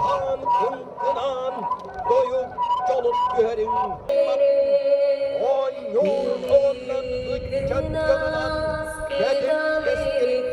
Чуораан кыҥкынаан тойук дьолун түһэриҥ. Оонньуур олоннон ыччат дьонунан кэтит кэскилин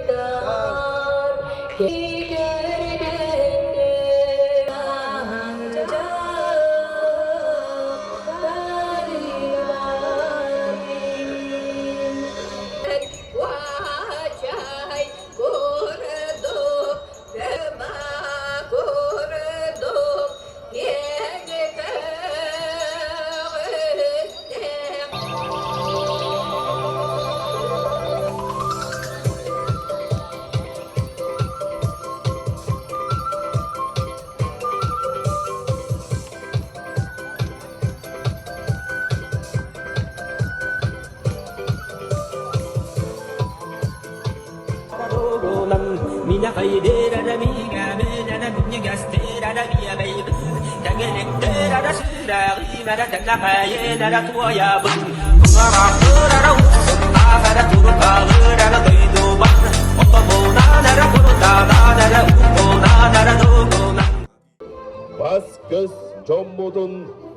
Бас-көс дьоммутун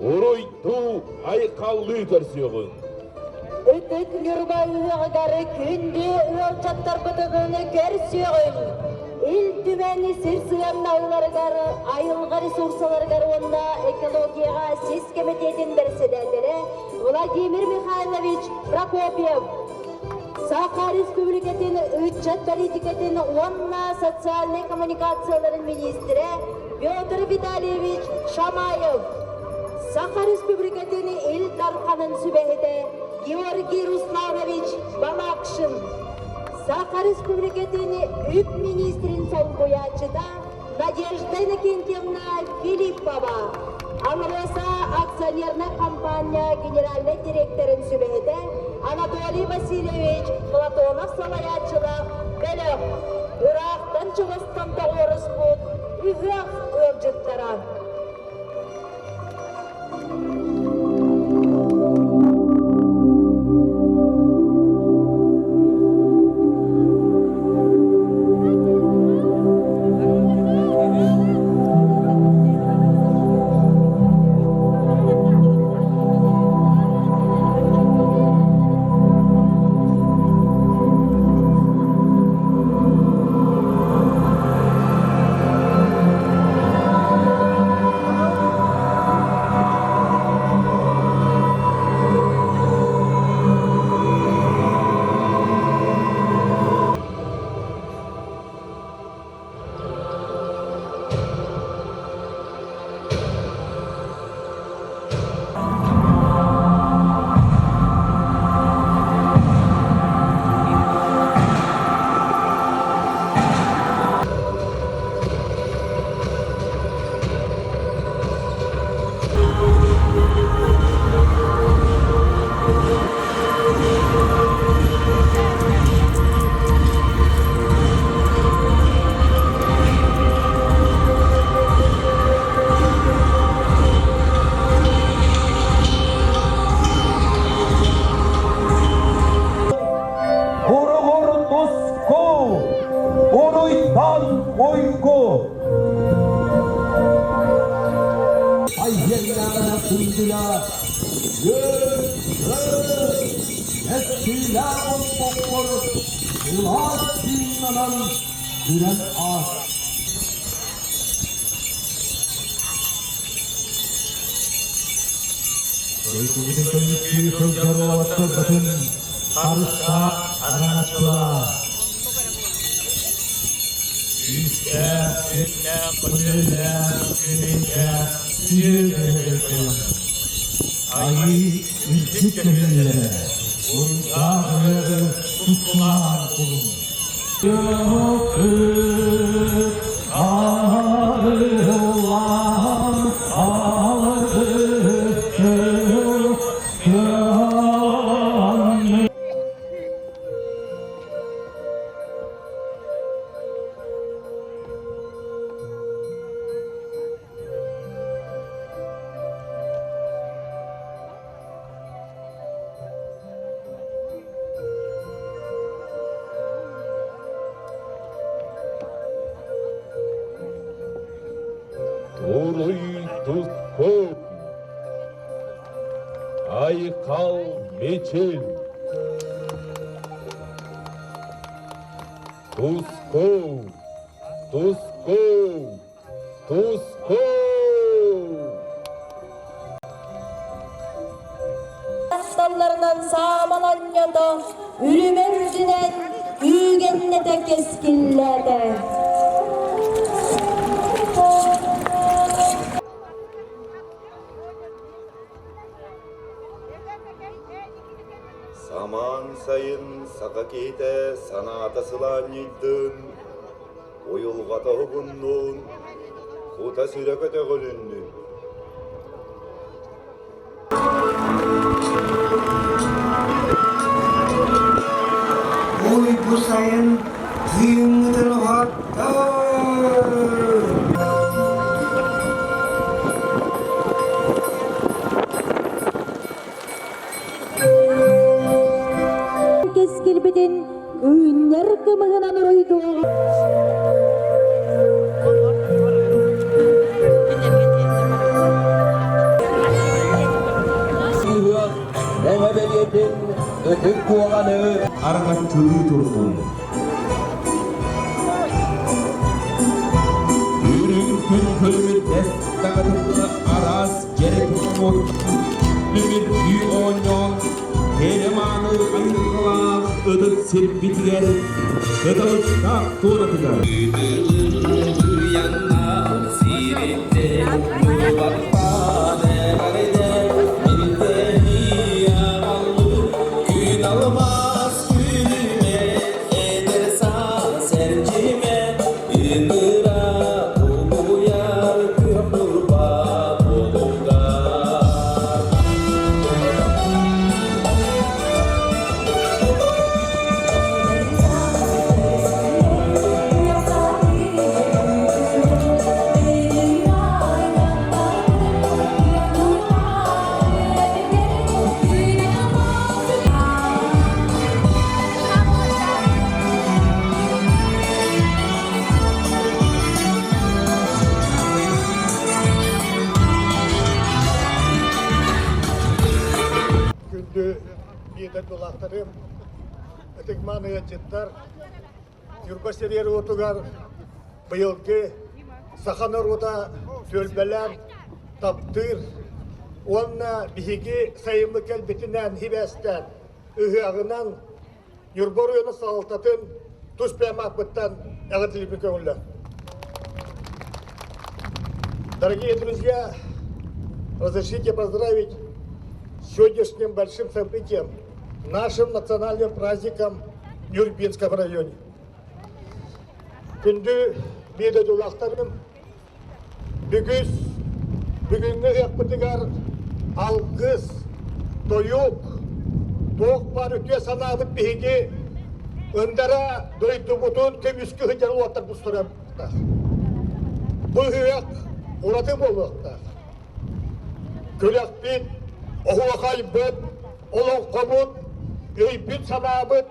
уруйдуу-айхаллыы көрсүөҕүҥ! Ытык Ньурба ыһыаҕыгар күндү ыалдьыттарбытын көрсүөҕүҥ! Ил Түмэн сир сыһыаннаһыыларыгар, айылҕа ресурсаларыгар уонна экологияҕа сис кэмитиэтин бэрэссэдээтэлэ Владимир Михайлович Прокопьев, Саха Республикатын ыччат политикатын уонна социальнай коммуникацияларын министрэ Петр Витальевич Шамаев, Саха Республикатын Ил Дарханын сүбэһитэ Георгий Русланович Балакшин, Саха Республикатын үп министрин солбуйааччыта Надежда Иннокентьевна Филиппова, АЛРОСА акционернай хампаанньа генеральнай директорын сүбэһитэ Анатолий Васильевич Платонов салайааччылаах бөлөх, ыраахтан-чугастан тоҕуоруспут ыһыах ыалдьыттара. Куругур туску, уруйтан уйгу! Айыҥнаҕына күндүлэ, үөр-көт, кэскиллээх олбоххор сылаас тыыннанан үрэн аас. Дойдубутун көмүскүү сылдьар уолаттарбытын харыстаах араҥаччылаа. Күүстээх, көҥүллээх, күүстээх, үтүө Айыы үрдүк көҥүллэрэ, урдаах ырыаны тускулаан кулун. Уруй туску! Айхал мичил! Туску! Туску! Туску! Тахсалларынан саамаланньата, үрүмэ үрдүнэн күүгэннэтэ кэскиллээтэ. Самаан сайын саха киһитэ санаата сылаанньыйдын, уйулҕата уһугуннун, кута-сүрэ көтөҕүлүннүн. Ой, бу сайын тыыҥҥытын уһаттар! Кэскилбитин үүннэр кымыһынан уруйдуоҕа. Мэҥэ бэлиэтин ытык куоҕаны араҥаччылыы турдун. Үрүҥ күн күлүмүрдэс таҥатыттан араас дьэрэ Түмүрдүү оонньоон, кэрэ-мааны айылҕалаах ытык сирбитигэр кыталыктаах туонатыгар Күн алмас күлүмэ, эдэр саас эрчимэ, Ыҥыра улуйар күөх турба буолугар. Күндү биир дойдулаахтарым, ытык-мааны ыалдьыттар, Ньурба сиригэр уотугар быйылгы саха норуота түөлбэлээн таптыыр уонна биһиги сайыммыт кэлбитинэн сибээстээн ыһыаҕынан Ньурба оройуонун салалтатын тус бэйэм ааппыттан эҕэрдэлиибин көҥүллээх. Дорогие друзья, разрешите поздравить с сегодняшним большим событием, нашим национальным праздником в Нюрбинском районе. Күндү биир дойдулаахтарым, бүгүс бүгүҥҥү ыһыахпытыгар алгыс, тойук, туох баар үтүө санаабыт биһиги ындара дойдубутун көмүскүү сылдьар уолаттарбыт туруохтаах. Бу ыһыах ураты буолуохтаах. Күрэхпит, оһуохайбыт, олоҥхобут, өйбүт-санаабыт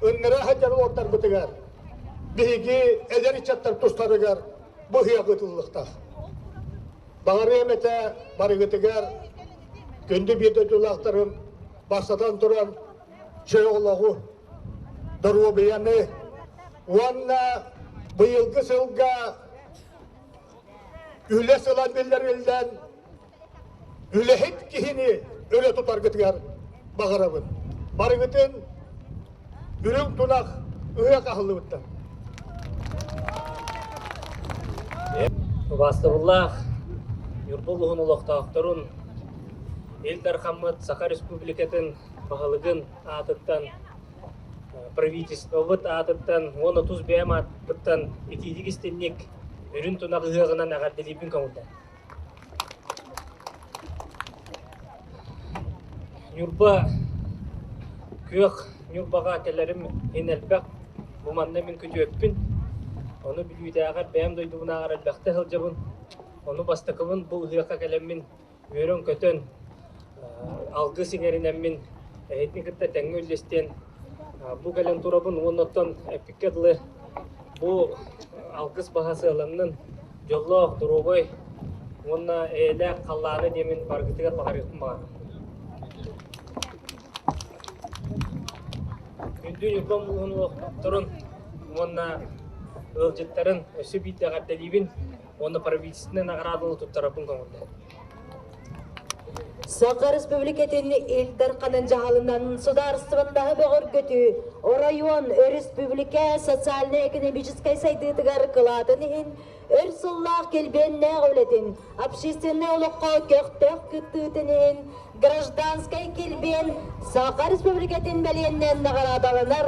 ындара сылдьар уолаттарбытыгар биһиги эдэр ыччаттар тустарыгар бу ыһыах ыытыллыахтаах. Баҕарыам этэ барыгытыгар күндү биир дойдулаахтарым бастатан туран чөл олоҕу, доруобуйаны уонна быйылгы сылга үлэ сыла биллэриллэн үлэһит киһини өрө тутаргытыгар баҕарабын. Барыгытын үрүҥ тунах ыһыах аһыллыбыттар. Убаастабыллаах Ньурба улууһун олохтоохторун, Ил Дархаммыт Саха Республикатын баһылыгын аатыттан, правительствобыт аатыттан уонна тус бэйэм ааппыттан итиитик истинник үрүҥ тунах ыһыаҕынан эҕэрдэлиибин көҥүллээн. Ньурба күөх Ньурбаҕа кэлэрим иһин элбэх. Бу манна мин күтүөппүн. Ону Бүлүүтээҕэр бэйэм дойдубунааҕар элбэхтэ сылдьабын. Ону бастакыбын бу ыһыахха кэлэммин үөрэн-көтөн, алгыс иҥэринэммин эһигини кытта тэҥҥэ үллэстиэн бу кэлэн турабын уонна оттон эппиккэ дылы бу алгыс баһа сыаланнын, дьоллоох, доруобай. Уонна эйэлээх халлааны диэмин баргытыгар баҕарыахпын баҕарабын. Күндү Ньурбам улууһун олохтоохторун уонна ыалдьыттарын өссө биирдэ эҕэрдэлиибин уонна правительственнай наҕарааданы туттарарбын көҥүллээн. Саха Республикатын Ил Дарханын дьаһалынан судаарыстыбаннаһы бөҕөргөтүү оройуон, өрөспүүбүлүкэ социальнай-экономическай сайдыытыгар кылаатын иһин өр сыллаах килбиэннээх үлэтин, общественнай олоххо көхтөөх кыттыытын иһин гражданскай килбиэн Саха Республикатын бэлиэннэн наҕараадаланар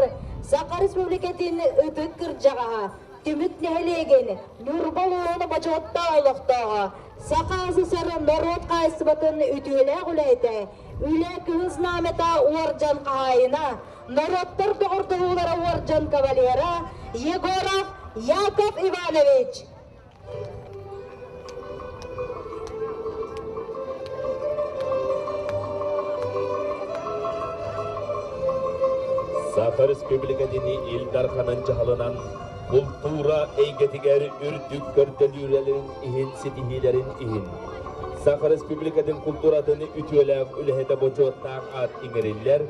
Саха Республикатын ытык кырдьаҕаһа, Түмүк нэһилиэгин Ньурба улууһун бочуоттаах олохтооҕо, Саха СССР норуот хаһаайыстыбатын үтүөлээх үлэһитэ, Үлэ Кыһыл Знамята уордьан хаһаайына, норуоттар доҕордоһуулара уордьан кавалера Егоров Яков Иванович. Саха Республикатын Ил Дарханын дьаһалынан култуура эйгэтигэр үрдүк көрдөрүүлэрин иһин ситиһиилэрин иһин Саха Республикатын култууратын үтүөлээх үлэһитэ бочуоттаах аат иҥэриллэр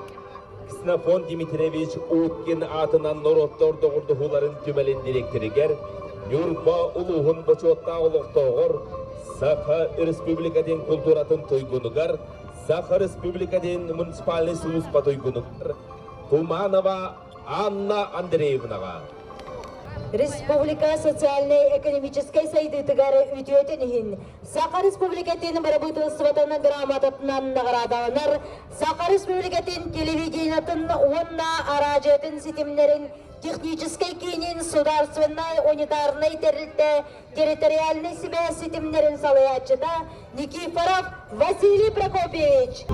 Ксенофонт Дмитриевич Уткин аатынан норуоттар доҕордоһууларын түмэлин дириэктэригэр Ньурба улууһун бочуоттаах олохтооҕор Саха Республикатын култууратын туйгунугар Саха Республикатын муниципальнай сулууспа туйгунугар Туманова Анна Андреевнаҕа. Республика социальнай-экономическай сайдыытыгар үтүөтүн иһин Саха Республикатын бырабыыталыстыбатын грамотатынан наҕараадаланар Саха Республикатын телевидениетын уонна араадьыйатын ситимнэрин техническэй киинин судаарственнай унитарнай тэрилтэ территориальнай сибээс ситимнэрин салайааччыта Никифоров Василий Прокопьевич.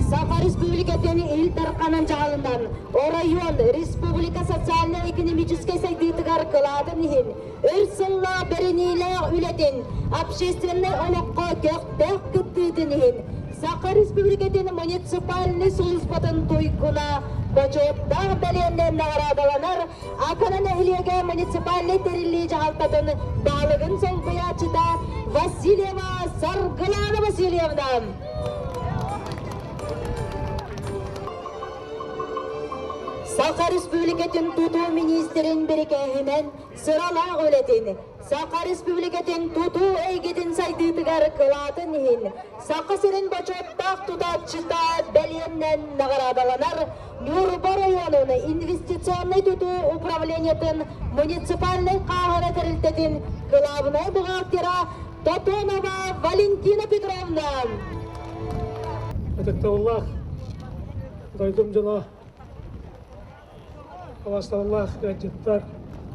Саха Республикатын Ил Дарханын дьаһалынан оройуон республика социально-экономическай сайдыытыгар кылаатын иһин өр сыллаах бэриниилээх үлэтин, общественнай олоххо көхтөөх кыттыытын иһин Саха Республикатын муниципальнай сулууспатын туйгуна бочуоттаах бэлиэннэн наҕараадаланар Акана нэһилиэгэ муниципальнай тэриллии дьаһалтатын баһылыгын солбуйааччыта Васильева Саргылана Васильевна. Саха Республикатын тутуу министрин бирикээһинэн сыралаах үлэтин, Саха Республикатын тутуу эйгэтин сайдыытыгар кылаатын иһин Саха сирин бочуоттаах тутааччыта бэлиэннэн наҕараадаланар Ньурба оройуонун инвестиционнай тутуу управлениетын муниципальнай хааһына тэрилтэтин кылаабынай бухгалтера Тотонова Валентина Петровна. Ытыктабыллаах дойдум дьоно, Хабастабыллаах ыалдьыттар,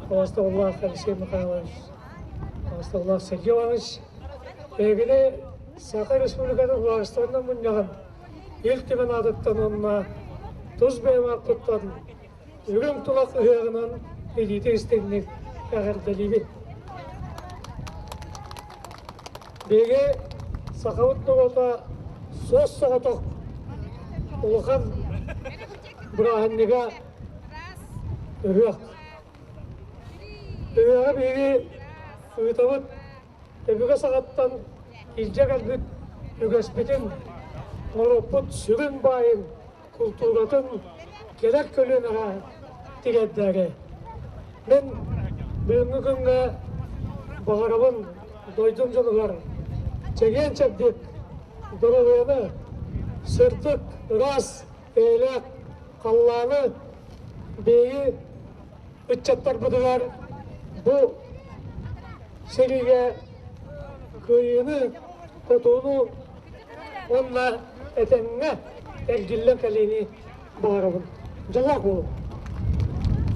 хабастабыллаах Алексей Михайлович, хабастабыллаах Сергей Иванович, эһигини Саха Республикатын Судаарыстыбаннай мунньаҕын Ил Түмэн аатыттан уонна тус бэйэм ааппыттан үрүҥ тулах ыһыаҕынан илиитэ истиҥник эҕэрдэлиибин. Биһиги сахабыт норуота суос-соҕотох улахан бырааһынньыга ыһыах. Ыһыаҕы биһиги ыытабыт өбүгэ саҕаттан илдьэ кэлбит үгэспитин, норуоппут сүрүн баайын, култууратын кэлэр көлүөнэҕэ тириэрдээри. Мин бүгүҥҥү күҥҥэ баҕарабын дойдум дьонугар чэгиэн-чэбдик доруобуйаны, сырдык, ыраас, эйэлээх халлааны биһиги ыччаттарбытыгар бу сэриигэ кыайыыны, хотууну уонна этэҥҥэ эргиллэн кэлиини баҕарабын. Дьоллоох буолуҥ!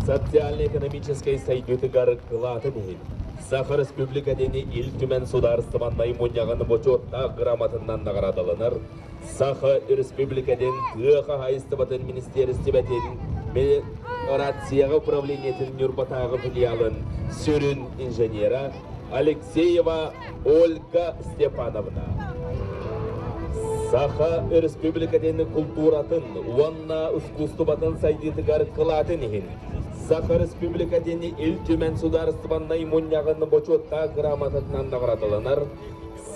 Социально-экономическай сайдыытыгар кылаатын иһин Саха Республикатын Ил Түмэн Судаарыстыбаннай Мунньаҕын бочуоттаах грамотатынан наҕараадаланар Саха Республикатын тыа хаһаайыстыбатын министиэристибэтин Мелиорацияҕа управлениетын Ньурбатааҕы филиалын сүрүн инженера Алексеева Ольга Степановна. Саха Республикатын култууратын уонна ускуустубатын сайдыытыгар кылаатын иһин Саха Республикатын Ил Түмэн Судаарыстыбаннай Мунньаҕын бочуоттаах грамотатынан наҕараадаланар.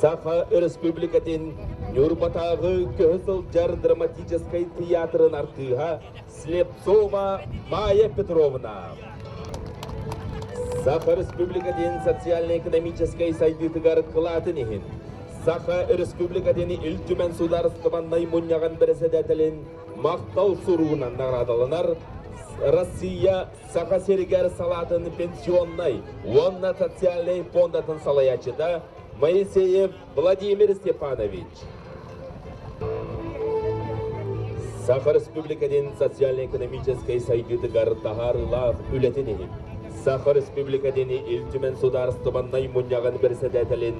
Саха Өрөспүүбүлүкэтин Ньурбатааҕы көһө сылдьар драматическай тыйаатырын артыыһа Слепцова Майя Петровна. Саха Республикатын социально-экономическай сайдыытыгар кылаатын иһин Саха Республикатын Ил Түмэн судаарыстыбаннай мунньаҕын бэрэссэдээтэлин махтал суругунан наҕараадаланар Россия Саха сиригэр салаатын пенсионнай уонна социальнай фондатын салайааччыта Моисеев Владимир Степанович. Саха Республикатын социально-экономическай сайдыытыгар таһаарыылаах үлэтин иһин Саха Республикатын Ил Түмэн судаарыстыбаннай мунньаҕын бэрэссэдээтэлин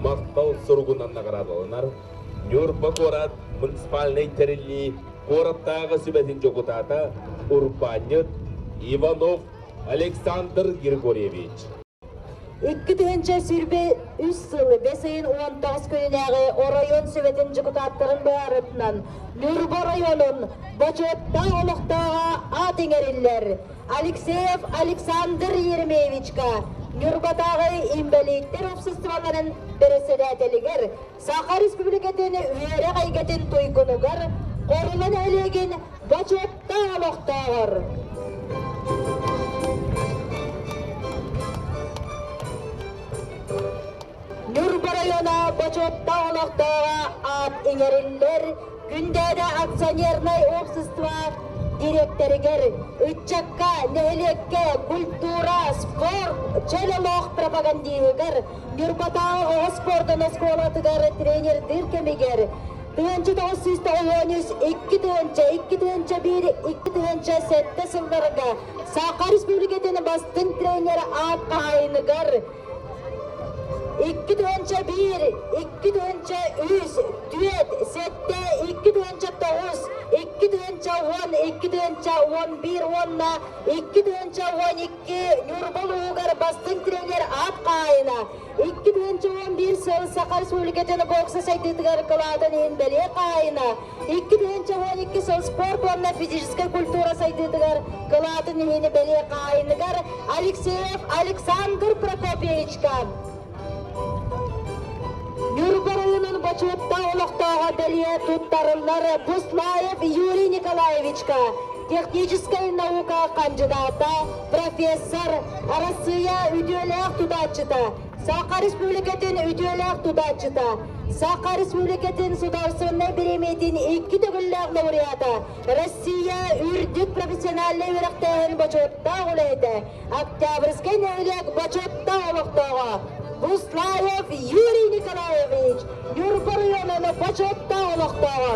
махтал суругунан наҕараадаланар Ньурба куорат муниципальнай тэриллии куораттааҕы сүбэтин дьокутаата урбаанньыт Иванов Александр Григорьевич. 2023 сыл бэс ыйын 19 күнүнээҕи оройуон сүбэтин дьокутааттарын быһаарытынан Ньурба оройуонун бочуоттаах олохтооҕо аат иҥэриллэр Алексеев Александр Еремеевичка Ньурбатааҕы инбэлииттэр уопсастыбаларын бэрэссэдээтэлигэр Саха Республикатын үөрэх эйгэтин туйгунугар Хорула нэһилиэгин бочуоттаах олохтооҕор. Ньурба района бочуоттаах олохтооҕо аат иҥэриллэр Күндээдэ акционернай общество дириэктэригэр, ыччакка, нэһилиэккэ культура, спорт, чөл олох пропагандиһыгар Ньурбатааҕы оҕо спордун оскуолатыгар тренердиир кэмигэр 1993 2000 2001 2007 сылларга Саха Республикатын бастыҥ тренер аат хаһаайыныгар 2001 2003 4 7 2009 2010 2011 уонна 2012 Ньурба улууһугар бастыҥ тренер аат хаһаайына 2011 сыл Саха Республикатын бокса сайдыытыгар кылаатын иһин бэлиэ хаһаайына 2012 сыл спорт уонна физическэй культура сайдыытыгар кылаатын иһин бэлиэ хаһаайыныгар Алексеев Александр Прокопьевичка Ньурба оройуонун бочуоттаах олохтооҕо бэлиэ туттарыллар Буслаев Юрий Николаевичка техническэй наука хандьыдаата, профессор, Арассыыйа үтүөлээх тутааччыта, Саха Республикатын үтүөлээх тутааччыта, Саха Республикатын судаарыстыбаннай бириэмийэтин икки төгүллээх лауреата, Россия үрдүк профессиональнай үөрэхтээһин бочуоттаах үлэһитэ, Октябрьскай нэһилиэк бочуоттаах олохтооҕо Буслаев Юрий Николаевич, Ньурба оройуонун бочуоттаах олохтооҕо.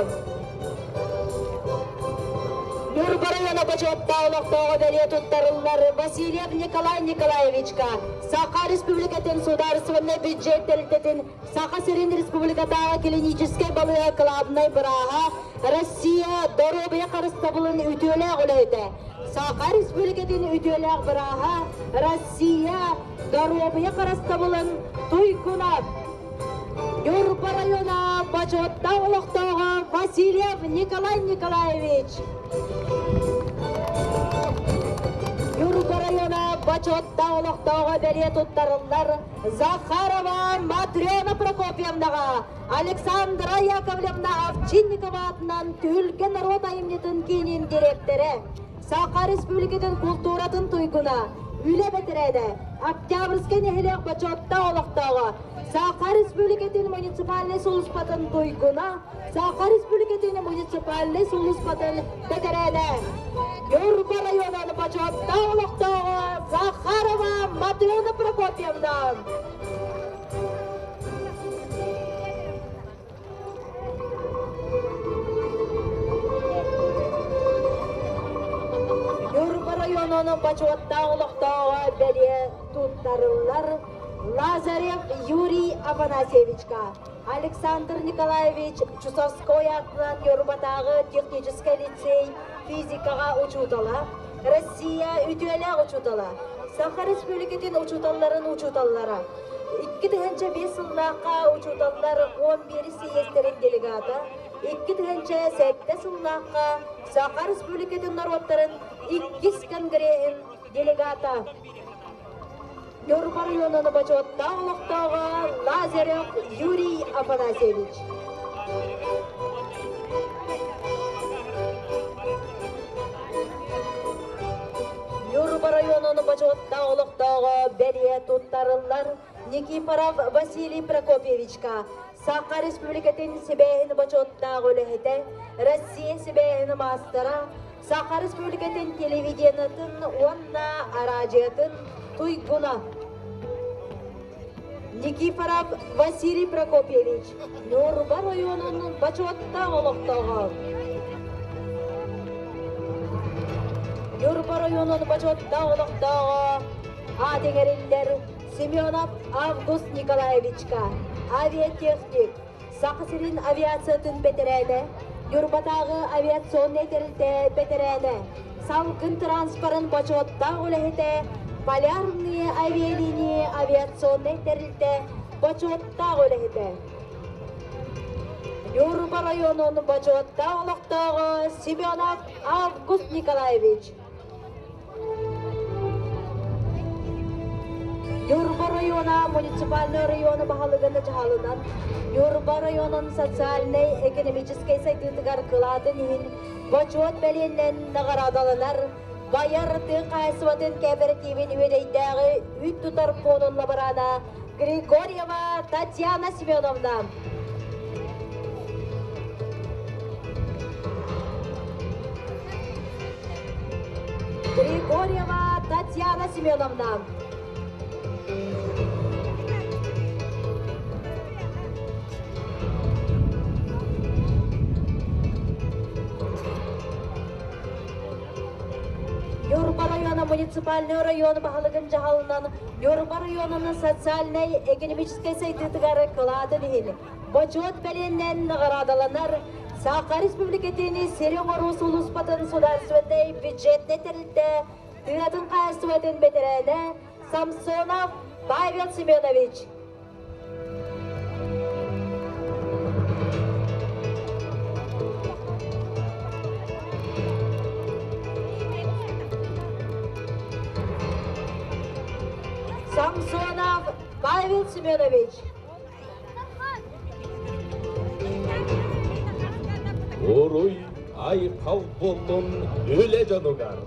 Ньурба района бочуоттаах олохтооҕо бэлиэ туттарыллар Васильев Николай Николаевичка Саха Республикатын судаарыстыбаннай бюджет тэрилтэтин Саха сирин республикатааҕы клиническэй балыыһа кылаабынай бырааһа, Россия доруобуйа харыстабылын үтүөлээх үлэһитэ, Саха Республикатын үтүөлээх бырааһа, Россия доруобуйа харыстабылын туйгуна, Ньурба района бочуоттаах олохтооҕо Васильев Николай Николаевич. Ньурба района бочуоттаах олохтооҕо бэлиэ туттарыллар Захарова Матрена Прокопьевнаҕа Александра Яковлевна Овчинникова аатынан Түһүлгэ норуот айымньытын киинин дириэктэрэ, Саха Республикатын култууратын туйгуна, үлэ бэтэрээнэ, Октябрьскай нэһилиэк бочуоттаах олохтооҕо, Саха Республикатын муниципальнай сулууспатын туйгуна, Саха Республикатын муниципальнай сулууспатын бэтэрээнэ, Ньурба районун бочуоттаах олохтооҕо Захарова Матрена Прокопьевна. Ньурба районун бочуоттаах олохтооҕо бэлиэ туттарыллар Лазарев Юрий Афанасьевичка Александр Николаевич Чусовской аатынан Ньурбатааҕы техническэй лицей физикаҕа учуутала, Россия үтүөлээх учуутала, Саха Республикатын учууталларын учууталлара, 2005 сыллаахха учууталлар 11 сийиэстэрин делегата, 2007 сыллаахха Саха Республикатын норуоттарын иккис конгреһин делегата. Ньурба районун бочуоттаах олохтооҕо Лазарев Юрий Афанасьевич. Ньурба районун бочуоттаах олохтооҕо бэлиэ туттарыллар Никифоров Василий Прокопьевичка Саха Республикатын сибээһин бочуоттаах үлэһитэ, Россия сибээһин маастара, Саха Республикатын телевидениетын уонна араадьыйатын туйгуна. Никифоров Василий Прокопьевич, Ньурба районун бочуоттаах олохтооҕо. Ньурба районун бочуоттаах олохтооҕо аат иҥэриллэр Семенов Август Николаевичка, авиатехник, Саха сирин авиациятын бэтэрээнэ, Ньурбатааҕы авиационнай тэрилтэ бэтэрээнэ, салгын транспорын бочуоттаах үлэһитэ, Полярные авиалинии авиационнай тэрилтэ бочуоттаах үлэһитэ. Ньурба районун бочуоттаах олохтооҕо Семенов Август Николаевич. Ньурба района муниципальнай району баһылыгын дьаһалынан Ньурба районун социальнай-экономическай сайдыытыгар кылаатын иһин бочуот бэлиэннэн наҕараадаланар Байар тыа хаһаайыстыбатын кээпэрэтиибин Үөдэйдээҕи үүт тутар пуонун лаборана Григорьева Татьяна Семеновна. Григорьева Татьяна Семеновна. Ньурба района муниципальный район баһылыгын дьаһалынан Ньурба районун социальнай-экономическай сайдыытыгар кылаатын иһин бочуот бэлиэннэн наҕараадаланар Саха Республикатын сири оҥоруу сулууспатын судаарыстыбаннай бюджетнай тэрилтэ тыатын хаһаайыстыбатын бэтэрээнэ Самсонов Павел Семенович. Самсонов Павел Семенович. Уруй айхал буоллун үлэ дьонугар!